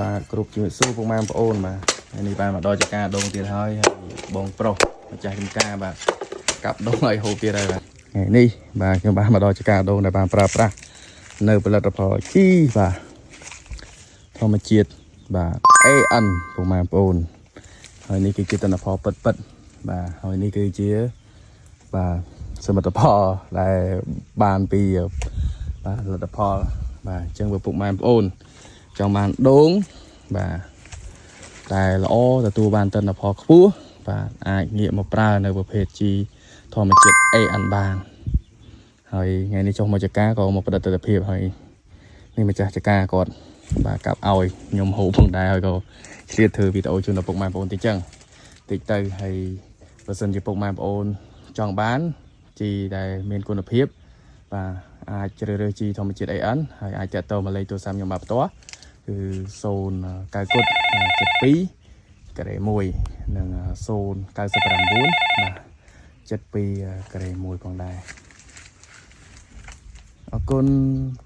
បាទគ្រប់ជំរាបសួរពុកម៉ែបងប្អូនបាទថ្ងៃនេះបានមកដល់ចការដូងទៀតហើយហើយបងប្រុសម្ចាស់ចំការបាទកាប់ដូងឲ្យហូបទៀតហើយបាទថ្ងៃនេះបាទខ្ញុំបានមកដល់ចការដូងដែលបានប្រើប្រាស់នៅផលិតផលជីបាទធម្មជាតិបាទ AN ពុកម៉ែបងប្អូនហើយនេះគឺជាទិន្នផលពិតពិតៗបាទហើយនេះគឺជាបាទសមិទ្ធផលដែលបានពីបាទផលិតផលបាទអញ្ចឹងបើពុកម៉ែបងប្អូន ចង់បានដូងបាទតែល្អទទួលបានទិន្នផលខ្ពស់បាទអាចងាកមកប្រើនៅប្រភេទជីធម្មជាតិ AN បានហើយថ្ងៃនេះចុះមកចការក៏មកផ្ដិតទិដ្ឋភាពហើយនេះម្ចាស់ចការគាត់បាទកាប់ឲ្យខ្ញុំហូបផងដែរហើយក៏ឆ្លៀតធ្វើវីដេអូជូនដល់ពុកម៉ែបងប្អូនតិចចឹងតិចទៅហើយបើសិនជាពុកម៉ែបងប្អូនចង់បានជីដែលមានគុណភាពបាទអាចជ្រើសរើសជីធម្មជាតិ AN ហើយអាចតាក់ទងមកលេខទូរស័ព្ទខ្ញុំបាទផ្ទាល់ គឺ0 9គុត72ការ៉េ1និង099បាទ72ការ៉េ1ផងដែរអរគុណ។